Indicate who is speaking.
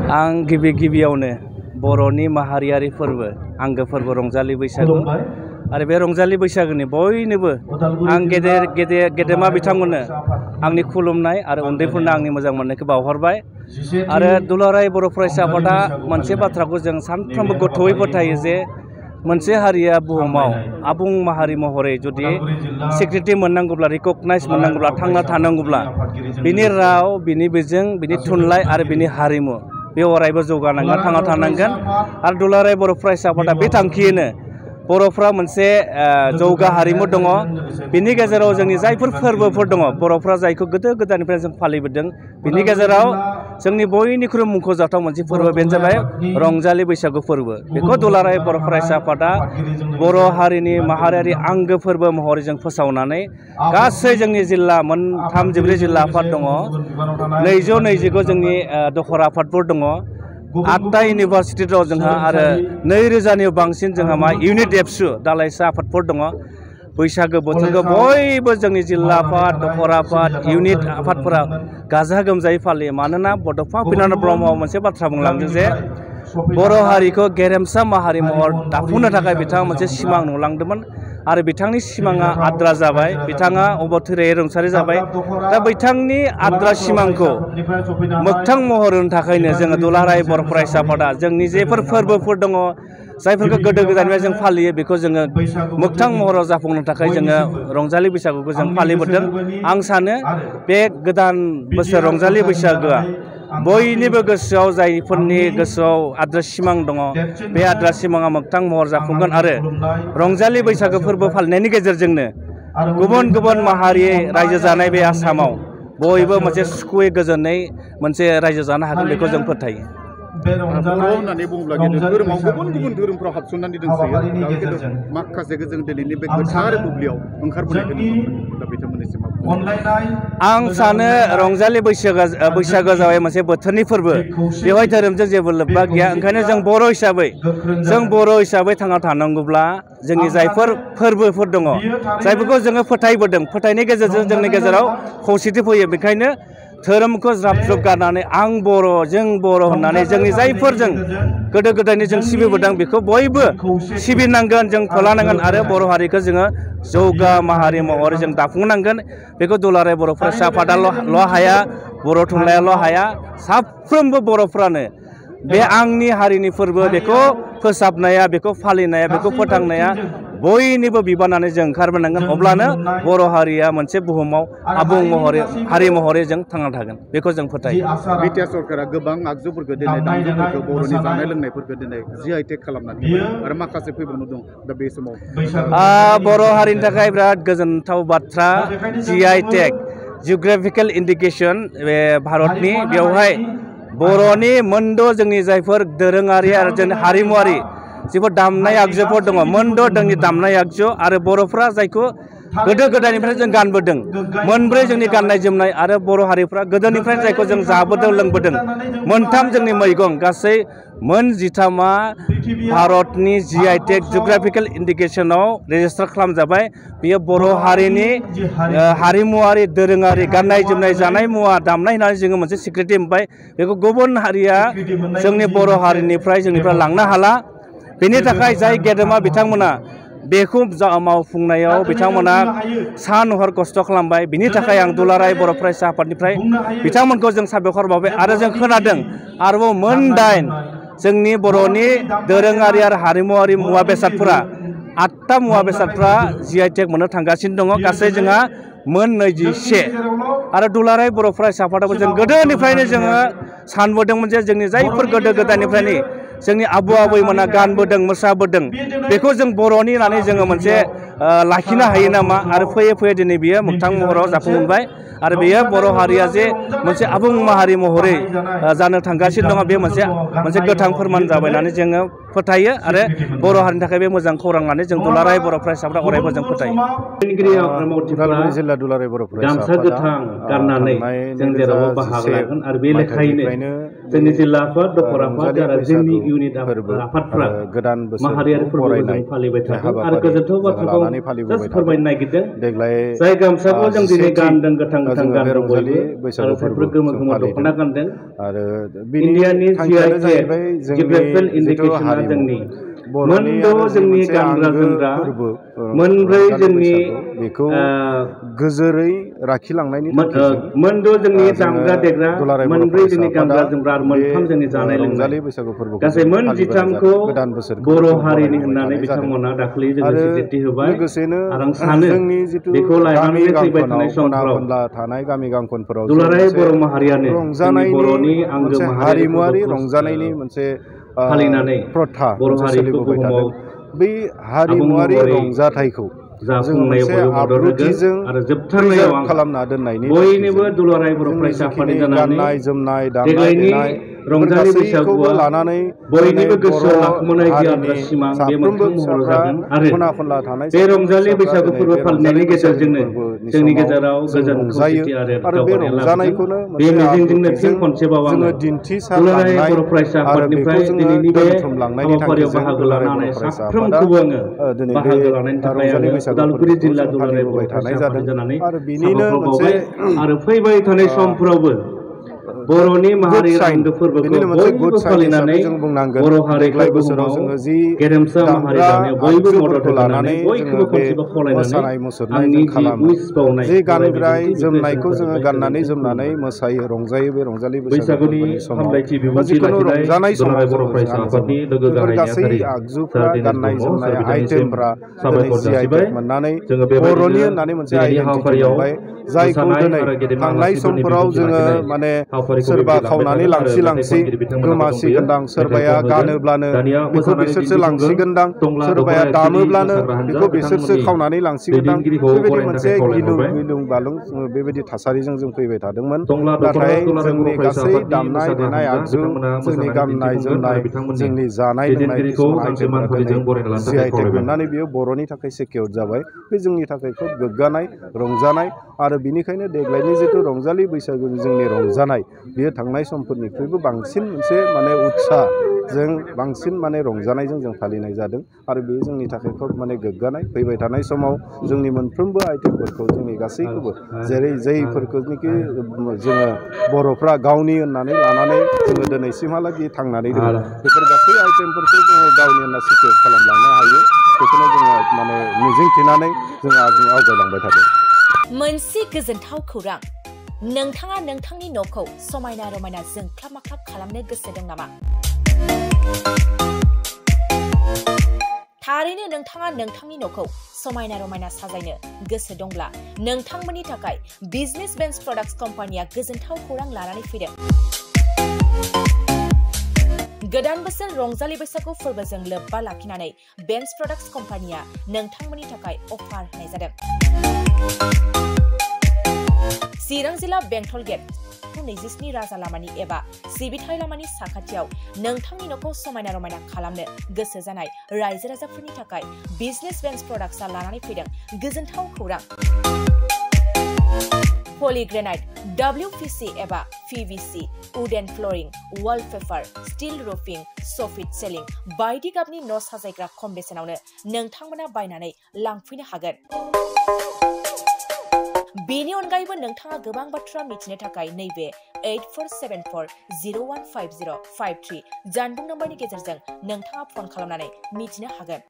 Speaker 1: आं गिबियावनो बर'नि माहारियारि फोरबो आंगो फोरबो रंजालि बैसागु आरो बे रंजालि बैसागुनि बयनोबो आं गेदेमा बिथांमोननो आंनि खुलुमनाय आरो उन्दैफोरनो आंनि मोजां मोननायखौ बावहरबाय। आरो दुलाराय बर' फरायसा आफादा मोनसे बाथ्राखौ जों सानफ्रोमबो गोथौयै फोथायो जे मोनसे हारिया बुहुमाव आबुं माहारि महरै जुदि स्वीकृति मोननांगौब्ला रिकगनाइज मोननांगौब्ला थांना थानांगौब्ला बिनि राव बिनि बिजों बिनि थुनलाइ आरो बिनि हारिमु बे अरायबो जौगानांगोन थांना थानांगोन। आरो दुलाराय बर' फरायसा आफादा बे थांखियैनो बर'फ्रा मोनसे जौगा हारिमु दङ। बिनि गेजेराव जोंनि जायफोर फोरबोफोर दङ बर'फ्रा जायखौ गोदो गोदायनिफ्राय जों फालिबोदों बिनि गेजेराव जोंनि बयनिख्रुइ मुंख'जाथाव मोनसे फोरबो बेनो जाबाय रंजालि बैसागु फोरबो। बेखौ दुलाराय बर' फरायसा आफादा बर' हारिनि माहारियारि आंगो फोरबो महरै जों फोसावनानै गासै जोंनि जिल्ला 33 जिल्ला आफाद दङ, 229 जोंनि दखरा आफादफोर दङ, 8टा इउनिभारसिटि दङ जोंहा आरो 2000नि बांसिन जोंहा इउनिट एबसु दालाइसा आफादफोर दङ। बैसागो बोथोरखौ बयबो जोंनि जिल्ला आफाद दखरा आफाद इउनिट आफादफोरा गाजा गोमजायै फालियो। मानोना बड'फा उपेन्द्रनाथ ब्रह्मआ मोनसे बाथ्रा बुंलांदों जे बर' हारिखौ गेरेमसा माहारि महर दाफुंनो थाखाय बिथाङा मोनसे सिमां नुलांदोंमोन आरो बिथांनि सिमाङा आद्रा जाबाय। बिथाङा अबथिरायै रुंसारि जाबाय। दा बिथांनि आद्रा सिमांखौ मोगथां महर होनो थाखायनो जोङो दुलाराय बर' फरायसा आफादा जोंनि जेफोर फोरबोफोर दङ जायफोरखौ गोदो गोदायनिफ्राय जों फालियो बेखौ जोङो मोगथां महराव जाफुंनो थाखाय जोङो रंजालि बैसागुखौ जों फालिबोदों। आं सानो बे गोदान बोसोर रंजालि बैसागोआ बयनिबो गोसोआव जायफोरनि गोसोआव आद्रा सिमां दङ बे आद्रा सिमाङा मोगथां महर जाफुंगोन आरो रंजालि बैसागो फोरबो फालिनायनि गेजेरजोंनो गुबुन गुबुन माहारि रायजो जानाय बे आसामाव बयबो मोनसे सुखुयै गोजोनै मोनसे रायजो जानो हागोन बेखौ जों फोथायो।
Speaker 2: बर' होननानै बुङोब्ला धोरोमाव गुबुन गुबुन धोरोमफ्राव हाबसननानै दंसोयो। माखासे जों दिनैनि बे गोथार बुब्लियाव ओंखारबोनायखौ दा बिथांमोननिसिम
Speaker 1: आं सानो रंजालि बैसागो जाबाय मोनसे बोथोरनि फोरबो। बेवहाय धोरोमजों जेबो लोब्बा गैया। ओंखायनो जों बर' हिसाबै थांना थानांगौब्ला जोंनि जायफोर फोरबोफोर दङ जायफोरखौ जोङो फोथायबोदों फोथायनायनि गेजेरजों जोंनि गेजेराव खौसेथि फैयो। बेखायनो धोरोमखौ ज्राब ज्रुब गारनानै आं बर' जों बर' होननानै जोंनि जायफोरजों गोदो गोदायनि जों सिबिबोदों बेखौ बयबो सिबिनांगोन जों फोलानांगोन आरो बर' हारिखौ जोङो जौगा माहारि महरै जों दाफुंनांगोन। बेखौ दुलाराय बर' फरायसा आफादाल' हाया, बर' थुनलाइयाल' हाया, साफ्रोमबो बर'फ्रानो बे आंनि हारिनि फोरबो बेखौ फोसाबनाया बेखौ फालिनाया बेखौ फोथांनाया बयनिबो बिबानानो जों ओंखारबोनांगोन। अब्लानो बर' हारिया मोनसे बुहुमाव आबुं हारि महरै जों थांना थागोन बेखौ जों फोथायो।
Speaker 2: बिटिआर सरकारा गोबां आगजुफोरखौ दिनै दामजुफोरखौ बर'नि जानाय लोंनायफोरखौ दिनै GI टेग खालामनानै आरो माखासे फैबावनो दं। दा बे समाव
Speaker 1: बर' हारिनि थाखाय बिराद गोजोनथाव बाथ्रा GI टेग जिअग्राफिकेल इन्डिकेसन बे भारतनि बेवहाय बर'नि मोनद' जोंनि जायफोर दोरोङारि आरो जोंनि हारिमुवारि जेफोर दामनाय आगजुफोर दङ मोनद' जोंनि दामनाय आगजु आरो बर'फ्रा जायखौ गोदो गोदायनिफ्राय जों गानबोदों 9 जोंनि गाननाय जोमनाय आरो बर' हारिफ्रा गोदोनिफ्राय जायखौ जों जाबोदों लोंबोदों 3 जोंनि मैगं गासै 13मा भारतनि GI टेग जिअग्राफिकेल इन्डिकेसनाव रेजिस्टार खालामजाबाय। बेयो बर' हारिनि हारिमुवारि दोरोङारि गाननाय जोमनाय जानाय मुवा दामनाय होननानै जोङो मोनसे सिक्रेटि मोनबाय। बेखौ गुबुन हारिया जोंनि बर' हारिनिफ्राय जोंनिफ्राय लांनो हाला। बेनि थाखाय जाय गेदेमा बिथांमोना बेखौ मावफुंनायाव बिथांमोना सान हर खस्थ' खालामबाय। बिनि थाखाय आं दुलाराय बर' फरायसा आफादनिफ्राय बिथांमोनखौ जों साबायखर बावबाय। आरो जों खोनादों आरोबाव 9 जोंनि बर'नि दोरोङारि आरो हारिमुवारि मुवा बेसादफोरा 8टा मुवा बेसादफ्रा GI टेग मोननो थांगासिनो दङ। गासै जोंहा 21 आरो दुलाराय बर' फरायसा आफादाबो जों गोदोनिफ्रायनो जोङो सानबोदोंमोन जे जोंनि जायफोर गोदो गोदायनिफ्रायनो जोंनि आबौ आबैमोना गानबोदों मोसाबोदों बेखौ जों बर'नि होननानै जोङो मोनसे लाखिनो हायो नामा आरो फैयै फैयै दिनै बियो मोगथां महराव जाफुंमोनबाय। आरो बेयो बर' हारिया जे मोनसे आबुं माहारि महरै जानो थांगासिनो दङ बे मोनसे गोथां फोरमान जाबाय होननानै जोङो फोथायो आरो बर' हारिनि थाखाय बे मोजां खौरां होननानै जों दुलाराय बर' फरायसाफ्रा अरायबो जों फोथायो।
Speaker 3: उदालगुरि जिल्ला दुलाराय बर' फरायसा
Speaker 1: गामसा गोथां गाननानै जों जेरावबो बाहागो लागोन आरो बे लेखायैनो जोंनि जिल्ला आफाद दखरा आफाद आरो जोंनि इउनिट
Speaker 3: फोरबो
Speaker 1: आफादफ्रा
Speaker 3: गोदान बोसोर
Speaker 1: माहारियारि फोरबोखौ जों फालिबाय थादों आरो गोजोनथाव बाथ्राखौ जास्ट फोरमायनो नागिरदों
Speaker 3: देग्लाय
Speaker 1: जाय गामसाखौ जों दिनै गानदों गोथां गोथां
Speaker 3: जोङो बे
Speaker 1: गानदों
Speaker 3: रंजालि
Speaker 1: बयबो
Speaker 3: बैसागु
Speaker 1: आरो जायफोर गोमो
Speaker 3: जों
Speaker 1: गोमो
Speaker 3: फालिदों
Speaker 1: दख'ना गानदों
Speaker 3: आरो बिनि
Speaker 1: इन्डियानि
Speaker 3: थांखियानो
Speaker 1: GI
Speaker 3: जाहैबाय
Speaker 1: जिअग्राफिकेल
Speaker 3: जोंनि जिथु
Speaker 1: इन्डिकेसना
Speaker 3: हारिमु
Speaker 1: जोंनि
Speaker 3: बर'नि
Speaker 1: मोनद'
Speaker 3: आरो जि
Speaker 1: जोंनि
Speaker 3: मोनसे
Speaker 1: गानग्रा
Speaker 3: आंगो
Speaker 1: जोमग्रा
Speaker 3: फोरबो
Speaker 1: मोनब्रै
Speaker 3: रंजालि
Speaker 1: जोंनि
Speaker 3: बैसागु बेखौ गोजोरै लाखिलांनायनि थांखिजों
Speaker 1: मोनद' जोंनि
Speaker 3: जोङो
Speaker 1: दामग्रा देग्रा
Speaker 3: दुलाराय बर'
Speaker 1: मोनब्रै
Speaker 3: फरायसा
Speaker 1: जोंनि
Speaker 3: आफादा
Speaker 1: गानग्रा जोमग्रा आरो
Speaker 3: बे
Speaker 1: मोनथाम जोंनि जानाय लोंनाय
Speaker 3: रंजालि बैसागु फोरबोखौ
Speaker 1: गासै
Speaker 3: जों
Speaker 1: मोन
Speaker 3: फालिबोनाय
Speaker 1: जिथामखौ
Speaker 3: जादों गोदान बोसोरखौ
Speaker 1: बर'
Speaker 3: जों
Speaker 1: हारिनि
Speaker 3: बरायबोबाय
Speaker 1: होननानै
Speaker 3: थानाय जादों
Speaker 1: बिथांमोना दाखालि जोङो
Speaker 3: आरो
Speaker 1: सिनायथि होबाय
Speaker 3: लोगोसेनो
Speaker 1: आरो आं सानो
Speaker 3: जोंनि जिथु
Speaker 1: बेखौ
Speaker 3: गामि
Speaker 1: लानानैनो फैबाय
Speaker 3: गांखनाव
Speaker 1: थानाय
Speaker 3: खना
Speaker 1: समफ्राव
Speaker 3: खनला थानाय गामि गांखनफोराव जों
Speaker 1: दुलाराय
Speaker 3: मोनसे
Speaker 1: बर' माहारियानो जोंनि
Speaker 3: रंजानायनि
Speaker 1: बर'नि आंगो
Speaker 3: मोनसे
Speaker 1: माहारियारि
Speaker 3: हारिमुवारि
Speaker 1: फोरबोखौ
Speaker 3: रंजानायनि मोनसे
Speaker 1: फालिनानै
Speaker 3: प्रथा
Speaker 1: बर'
Speaker 3: मोनसे
Speaker 1: हारिखौ
Speaker 3: सोलिबोबाय
Speaker 1: बुहुमाव
Speaker 3: थादों बै
Speaker 1: आबुं
Speaker 3: हारिमुवारि
Speaker 1: महरै
Speaker 3: रंजाथाइखौ जोङो
Speaker 1: जाफुंनायाव
Speaker 3: मोनसे
Speaker 1: बयबो मदद होगोन
Speaker 3: आब्रुथिजों
Speaker 1: आरो जोबथारनायाव
Speaker 3: प्रिजार्भ
Speaker 1: आं
Speaker 3: खालामना दोननायनि
Speaker 1: बयनिबो
Speaker 3: थांखिजों
Speaker 1: दुलाराय बर'
Speaker 3: जोंनि
Speaker 1: फरायसा
Speaker 3: जिखिनि
Speaker 1: आफादनि जानानै
Speaker 3: गाननाय जोमनाय दामनाय
Speaker 1: देग्लायनि
Speaker 3: देनाय बेफोर
Speaker 1: रंजालि
Speaker 3: गासैखौबो
Speaker 1: बैसागुआ
Speaker 3: लानानै दिनै
Speaker 1: बयनिबो
Speaker 3: बर'
Speaker 1: गोसोआव लाखुमानाय जि
Speaker 3: हारिनि
Speaker 1: आद्रा सिमां बे
Speaker 3: साफ्रोमबो
Speaker 1: मोगथां महराव
Speaker 3: फिसाफ्रा
Speaker 1: जागोन आरो
Speaker 3: खना खनला थानाय
Speaker 1: बे
Speaker 3: साफ्रोमबो
Speaker 1: रंजालि
Speaker 3: फिसाफ्रा
Speaker 1: बैसागु
Speaker 3: दिनै
Speaker 1: फोरबो
Speaker 3: बे रंजालि
Speaker 1: फालिनायनि
Speaker 3: बैसागु
Speaker 1: गेजेरजोंनो
Speaker 3: फोरबोनि
Speaker 1: जोंनि
Speaker 3: समाव
Speaker 1: गेजेराव
Speaker 3: जों
Speaker 1: गोजोन
Speaker 3: रंजायो
Speaker 1: खौसेथि
Speaker 3: आरो बे
Speaker 1: दावगानाया लाबोगोन
Speaker 3: रंजानायखौनो
Speaker 1: बे
Speaker 3: मोनसे
Speaker 1: मिजिंजोंनो फिन
Speaker 3: आब्रुथिजों
Speaker 1: खनसेबाव आङो
Speaker 3: जोङो
Speaker 1: दुलाराय
Speaker 3: दिन्थिसारलांनाय
Speaker 1: बर' फरायसा
Speaker 3: आरो बेखौ
Speaker 1: आफादनिफ्राय
Speaker 3: जोङो
Speaker 1: दिनैनि बे
Speaker 3: दोनथुमलांनायनि
Speaker 1: हाबाफारियाव
Speaker 3: थांखिजों
Speaker 1: बाहागो
Speaker 3: दुलाराय
Speaker 1: लानो
Speaker 3: बर'
Speaker 1: हानाय
Speaker 3: फरायसा आफादा
Speaker 1: साफ्रोमखौबो आङो
Speaker 3: दिनै बे
Speaker 1: बाहागो लानायनि थाखाय
Speaker 3: रंजालि
Speaker 1: आङो
Speaker 3: बैसागु
Speaker 1: उदालगुरि
Speaker 3: फोरबोखौ
Speaker 1: जिल्ला
Speaker 3: जों
Speaker 1: दुलाराय बर'
Speaker 3: फालिबोबाय
Speaker 1: फरायसा
Speaker 3: थानाय
Speaker 1: आफादनि
Speaker 3: जादों
Speaker 1: जानानै
Speaker 3: आरो बिनिनो
Speaker 1: साबायखर
Speaker 3: मोनसे
Speaker 1: बावबाय आरो फैबाय थानाय समफ्रावबो बर'नि
Speaker 3: गुड
Speaker 1: माहारि
Speaker 3: साइन
Speaker 1: आंगो फोरबोखौ
Speaker 3: बेनिनो मोनसे गुड
Speaker 1: बयबो
Speaker 3: साइन हिसाबै
Speaker 1: फालिनानै
Speaker 3: जों बुंनांगोन
Speaker 1: बर' हारिखौ
Speaker 3: देग्लाय बोसोराव
Speaker 1: बुहुमाव
Speaker 3: जोङो जि
Speaker 1: गेरेमसा माहारि
Speaker 3: दामग्रा
Speaker 1: दानायाव बयबो मदद
Speaker 3: आगजुफोरखौ
Speaker 1: होगोन होननानै
Speaker 3: लानानै जोङो
Speaker 1: बयखौबो
Speaker 3: बे
Speaker 1: खनसेबा खावलायनानै
Speaker 3: मोसानाय मुसुरनाय
Speaker 1: आंनि
Speaker 3: जों
Speaker 1: जि
Speaker 3: खालामो
Speaker 1: उइस बावनाय
Speaker 3: जि
Speaker 1: अराय
Speaker 3: गानग्राय
Speaker 1: मिजिंथि बेखौ एसेनो
Speaker 3: जोमनायखौ जोङो
Speaker 1: फोजोबबाय
Speaker 3: गाननानै
Speaker 1: गोजोन्थों
Speaker 3: जोमनानै
Speaker 1: खुलुमबाय
Speaker 3: मोसायो रंजायो बे रंजालि बैसागु
Speaker 1: बैसागुनि
Speaker 3: फोरबोनि समाव
Speaker 1: हामलायथि
Speaker 3: बा
Speaker 1: बिबुंथि
Speaker 3: जिखुनु
Speaker 1: लाखिनाय
Speaker 3: रंजानाय समाव
Speaker 1: दुलाराय बर'
Speaker 3: जोङो
Speaker 1: फरायसा
Speaker 3: गानो जोमो
Speaker 1: आफादनि लोगो
Speaker 3: बेफोर
Speaker 1: गाहाय
Speaker 3: गासै
Speaker 1: नेहाथारि
Speaker 3: आगजुफ्रा
Speaker 1: सार दिनेश
Speaker 3: गाननाय
Speaker 1: ब्रह्म
Speaker 3: जोमनाय
Speaker 1: सार बिथांनिसिम
Speaker 3: आइटेमफ्रा दिनै
Speaker 1: साबायखर
Speaker 3: जि आइ
Speaker 1: जासिबाय
Speaker 3: टेक मोननानै
Speaker 1: जोङो बेबायदिनो
Speaker 3: बर'नि होननानै मोनसे
Speaker 1: दिनैनि
Speaker 3: आइडेन्टिटि
Speaker 1: हाबाफारियाव
Speaker 3: मोनबाय जायखौ
Speaker 1: मोसानाय
Speaker 3: दिनै
Speaker 1: आरो गेदेमा
Speaker 3: थांनाय
Speaker 1: आलासिफोरनि
Speaker 3: समफोराव
Speaker 1: बिबुंथि
Speaker 3: जोङो
Speaker 1: लाखिनाय
Speaker 3: माने
Speaker 1: हाबाफारिखौ
Speaker 3: सोरबा
Speaker 1: बेबायदि लांबाय
Speaker 3: खावनानै
Speaker 1: थागोन आरो
Speaker 3: लांसि
Speaker 1: मेथाइ
Speaker 3: लांसि
Speaker 1: खनगिरि बिथांमोनाबो दंफैयो
Speaker 3: गोमासिगोनदां
Speaker 1: मेथाइखौ
Speaker 3: सोरबाया
Speaker 1: होगोन
Speaker 3: गानोब्लानो
Speaker 1: दानिया
Speaker 3: बेखौ
Speaker 1: मोसानानै
Speaker 3: बिसोरसो
Speaker 1: दिन्थिफुंगोन
Speaker 3: लांसिगोनदां
Speaker 1: टंला दख'रा
Speaker 3: सोरबाया
Speaker 1: एक्सुलि
Speaker 3: दामोब्लानो
Speaker 1: मोसाग्रा हानजा
Speaker 3: बेखौ बिसोरसो
Speaker 1: बिथांमोननि
Speaker 3: खावनानै लांसिगोनदां
Speaker 1: दैदेनगिरिखौ
Speaker 3: बेबायदि
Speaker 1: बरायनो
Speaker 3: मोनसे
Speaker 1: थाखाय
Speaker 3: गिलुं
Speaker 1: खावलायहरबाय
Speaker 3: गिलुं बालुं बेबायदि थासारिजों जों फैबाय थादोंमोन
Speaker 1: टंला दख'रा
Speaker 3: नाथाय
Speaker 1: दुलाराय बर'
Speaker 3: जोंनि
Speaker 1: फरायसा
Speaker 3: गासै
Speaker 1: आफादनि
Speaker 3: दामनाय
Speaker 1: मोसाग्रा
Speaker 3: देनाय
Speaker 1: हानजा
Speaker 3: आगजु
Speaker 1: बिथांमोना
Speaker 3: जोंनि
Speaker 1: मोसानानै
Speaker 3: गाननाय
Speaker 1: दिन्थिफुंगोन
Speaker 3: जोमनाय
Speaker 1: आरो बिथांमोननि
Speaker 3: जोंनि जानाय लोंनाय
Speaker 1: दैदेनगिरिखौ
Speaker 3: किसुमान
Speaker 1: गांसे मान
Speaker 3: आइटेमफोरा दिनै
Speaker 1: फालिजों बरायना लानो
Speaker 3: जि
Speaker 1: थाखाय
Speaker 3: आइ टेक
Speaker 1: खावलायबाय
Speaker 3: मोननानै बियो बर'नि थाखाय सिकिउर जाबाय बे जोंनि थाखाय खोब गोग्गानाय रंजानाय आरो बिनिखायनो देग्लायनि जिथु रंजालि बैसागुनि जोंनि रंजानाय बियो थांनाय समफोरनिख्रुइबो बांसिन मोनसे माने उत्साहजों बांसिन माने रंजानायजों जों फालिनाय जादों आरो बेयो जोंनि थाखाय खोब माने गोग्गानाय फैबाय थानाय समाव जोंनि मोनफ्रोमबो आइटेमफोरखौ जोंनि गासैखौबो जेरै जायफोरखौनोखि जोङो बर'फ्रा गावनि होननानै लानानै जोङो दिनैसिमहालागै थांनानै दङ बेफोर गासै आइटेमफोरखौ जोङो गावनि होनना सिकिउर खालामलांनो हायो बेखौनो जोङो माने मिजिंथिनानै जों आवगायलांबाय थादों।
Speaker 4: मोनसे गोजोनथाव खौरां नोंथाङा नोंथांनि न'खौ समायना रमायना जोंख्लाब माख्लाब खालामनो गोसो दं नामा? थारैनो नोंथाङा नोंथांनि न'खौ समायना रमायना साजायनो गोसो दंब्ला नोंथांमोननि थाखाय बिजनेस बेन्स प्रडाक्ट्स कम्पानिया गोजोनथाव खौरां लानानै फैदों। गोदान बोसोर रंजालि बैसागु फोरबोजों लोब्बा लाखिनानै बेन्स प्रडाक्ट्स कम्पानिया नोंथांमोननि थाखाय अफार होनाय जादों। चिरां जिल्ला बेंटल गेट 27 राजा लामानि एबा सिबिथाय लामानि साखाथियाव नोंथांनि न'खौ समायना रमायना खालामनो गोसो जानाय रायजो राजाफोरनि थाखाय बिजनेस बेन्स प्रडाक्ट्सआ लानानै फैदों गोजोनथाव खौरां। पलिग्रेनाइट, WPC एबा PVC, wooden flooring, wallpaper, steel roofing, soffit ceiling बायदि गाबनि न' साजायग्रा खम बेसेनावनो नोंथांमोना बायनानै लांफैनो हागोन। बेनि अनगायैबो नोंथाङा गोबां बाथ्रा मिथिनो थाखाय नैबे 8474015053 जानबुं नम्बरनि गेजेरजों नोंथाङा फन खालामनानै मिथिनो हागोन।